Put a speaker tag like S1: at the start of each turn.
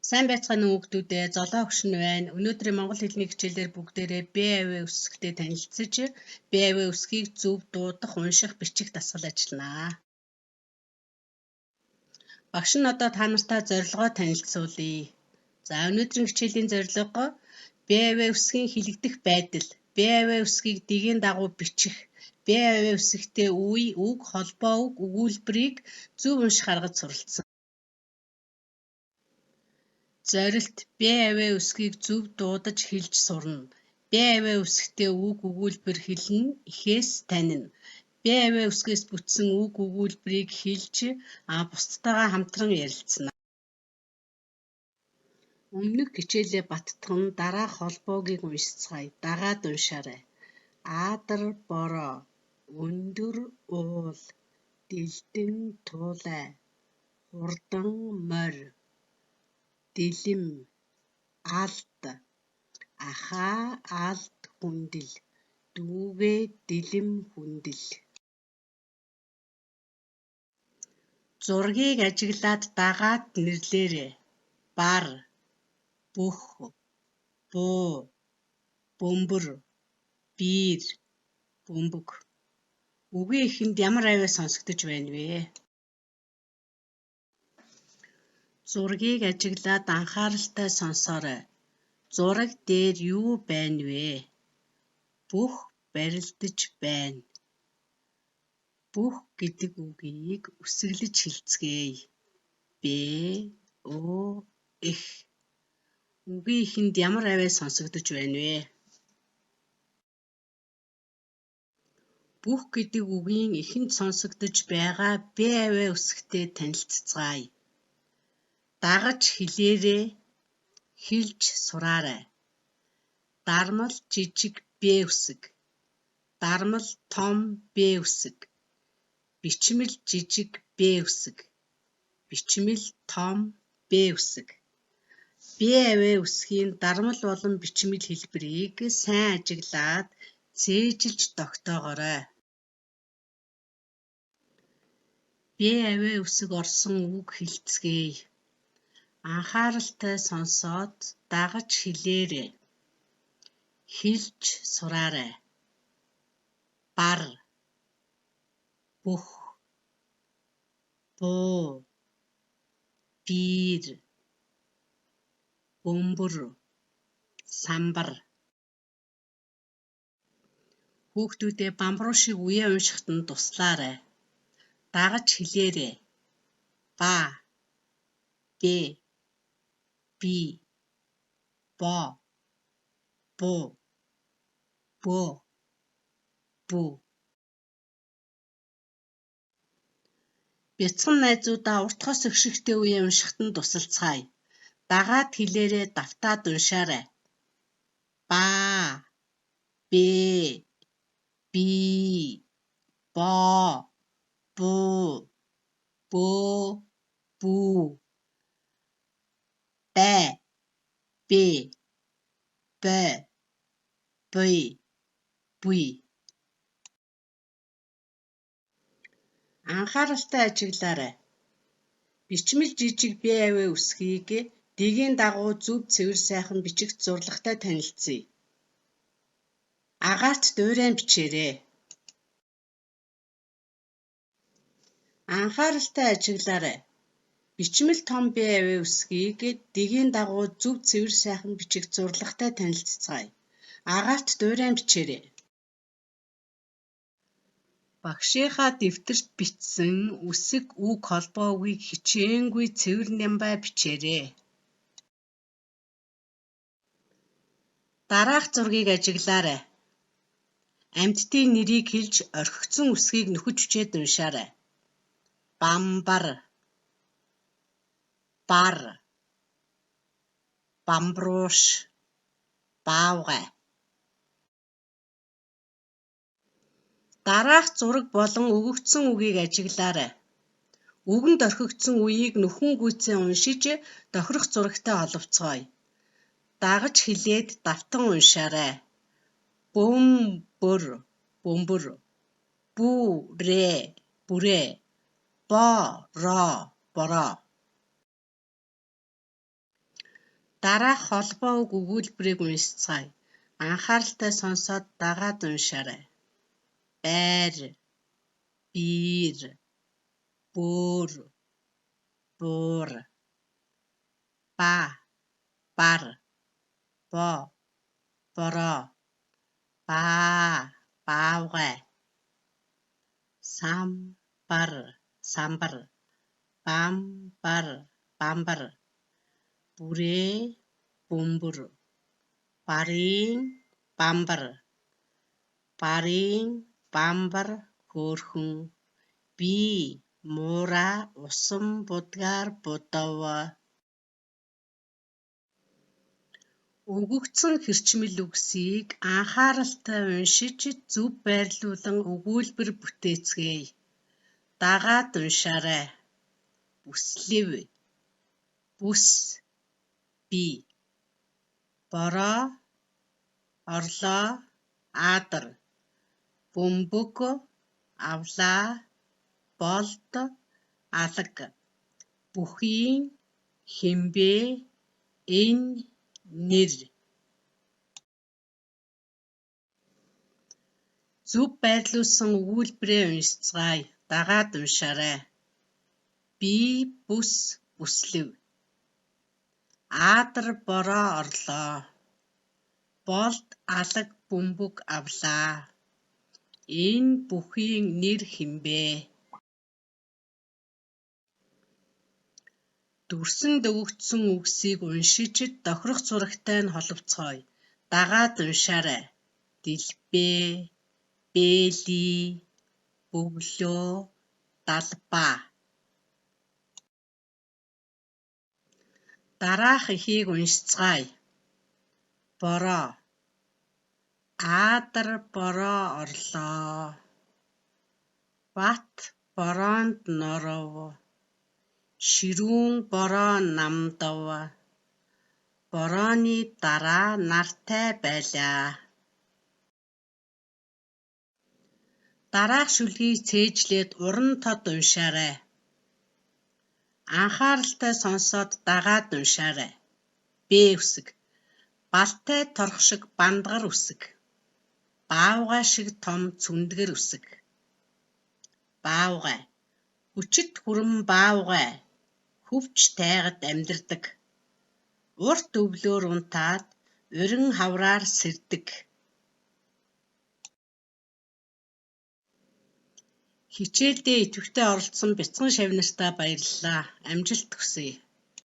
S1: Сайн байцгаана уу хүүхдүүдээ. Золоо өгшин байна. Өнөөдрийн монгол хэлний хичээлээр бүгдээрээ Б авиа үсгтэй танилцаж, Б авиа үсгийг зөв дуудах, унших, бичих дасгал ажилланаа. Багш нь одоо та нартай зорилгоо танилцуулъя. За, өнөөдрийн хичээлийн зорилго Б авиа үсгийн хэлэгдэх байдал, Б авиа үсгийг дэгийн дагуу бичих, Б авиа үсэгтэй үе, үг, холбоо үг, өгүүлбэрийг зөв унших аргад суралцсан. Зорилт Б авиа үсгийг зөв дуудаж хэлж сурна. Б авиа үсэгтэй үг, өгүүлбэр хэлнэ, эхээс танина. Б авиа үсгээс бүтсэн үг, өгүүлбэрийг хэлж, бусдтайгаа хамтран ярилцана. Өмнөх хичээлээ баттган дараах холбоогийг уншицгаая. Дагаад уншаарай. Аадар бороо, өндөр уул, дэлдэн туулай, хурдан морь, дэлэм, алд, ахаа алд хүндэл, дүүгээ дэлэм хүндэл. Зургийг ажиглаад дагаад нэрлээрэй. Бар, бөх, буу, бөмбөр, биер, бөмбөг. Үгийн эхэнд ямар авиа сонсогдож байна вэ? Зургийг ажиглаад анхааралтай сонсоорой. Зураг дээр юу байна вэ? Бөх барилдаж байна. Бөх гэдэг үгийг үсэглэж хэлцгээе. Б Ө Х. Үгийн эхэнд ямар авиа сонсогдож байна вэ? Бөх гэдэг үгийн эхэнд сонсогдож байгаа Б авиа үсэгтэй танилцацгаая. Дагаж хэлээрэй, хэлж сураарай. Дармал жижиг Б үсэг, дармал том Б үсэг, бичмэл жижиг Б үсэг, бичмэл том Б үсэг. Б авиа үсгийн дармал болон бичмэл хэлбэрийг сайн ажиглаад цээжилж тогтоогоорой. Б авиа үсэг орсон үг хэлцгээе. Анхааралтай сонсоод дагаж хэлээрэй. Хэлж сураарай. Бар, бөх, буу, биер, бөмбөр, самбар. Хүүхдүүдээ бамбруу шиг үеэ уншихад нь туслаарай. Дагаж хэлээрэй. Ба, бэ, би, бо, бу, бөө, бүү. Бяцхан найзуудаа урт хос өгшөгтэй үеэ уншихад нь тусалцгаая. Дагаад хэлээрэй, давтаад уншаарай. Ба, бэ, би, бо, бу, бөө, бүү. Бэ, бе, бө, буй, буй. Анхааралтай ажиглаарай. Бичмэл жижиг Б авиа үсгийг дэгийн дагуу зөв цэвэр сайхан бичих зурлагатай танилцъя. Агаарт дуурайн бичээрэй. Анхааралтай ажиглаарай. Бичмэл том Б авиа үсгийг дэгийн дагуу зөв цэвэр сайхан бичих зурлагатай танилцацгаая. Агаарт дуурайн бичээрэй. Багшийнхаа дэвтэрт бичсэн үсэг, үг, холбоо үгийг хичээнгүй цэвэр нямбай бичээрэй. Дараах зургийг ажиглаарай. Амьтдын нэрийг хэлж орхигдсон үсгийг нөхөж бичээд уншаарай. Бамбар, бар, бамбрууш, баавгай. Дараах зураг болон өгөгдсөн үгийг ажиглаарай. Үгэнд орхигдсон үеийг нөхөн гүйцэн уншиж тохирох зурагтай холбоцгооё. Дагаж хэлээд давтан уншаарай. Бөмбөр, бөмбөр, бүрээ, бүрээ, бороо, бороо. Дараах холбоо үг өгүүлбэрийг уншицгаая. Анхааралтай сонсоод дагаад уншаарай. Байр, биер, бөөр, буур, ба, бар, бо, бороо, баа, баавгай, сам, бар, самбар, бам, бар, бамбар, бүрээ, бөмбөр, барын, бамбар, барын, бамбар хөөрхөн, би муураа усан будгаар будав. Өгөгдсөн хэрчмэл үгсийг анхааралтай уншиж зөв байрлуулан өгүүлбэр бүтээцгээе. Дагаад уншаарай. Бүслэв, бүс, бие, бороо, орлоо, аадар, бөмбөг, авлаа, болд, алга, бүхийн, хэн бэ, энэ, нэр. Зөв байрлуулсан өгүүлбэрээ уншицгаая. Дагаад уншаарай. Би бүс бүслэв. Аадар бороо орлоо. Болд алга бөмбөг авлаа. Энэ бүхийн нэр хэн бэ? Дүрсэнд өгөгдсөн үгсийг уншиж тохирох зурагтай нь холбоцгооё. Дагаад уншаарай. Дэлбээ, бээлий, бөглөө, далбаа. Дараах эхийг уншицгаая. Бороо. Аадар бороо орлоо. Бат бороонд норов. Ширүүн бороо намдав. Борооны дараа нартай байлаа. Дараах шүлгийг цээжлээд уран тод уншаарай. Анхааралтай сонсоод дагаад уншаарай. Б үсэг. Балтай торох шиг бандгар үсэг. Баавгай шиг том цүндгэр үсэг. Баавгай. Хүчит хүрэн баавгай. Хөвч тайгад амьдардаг. Урт өвлөөр унтаад урин хавраар сэрдэг. Хичээлдээ идэвхтэй оролцсон бяцхан шавь нартаа баярлалаа. Амжилт хүсье.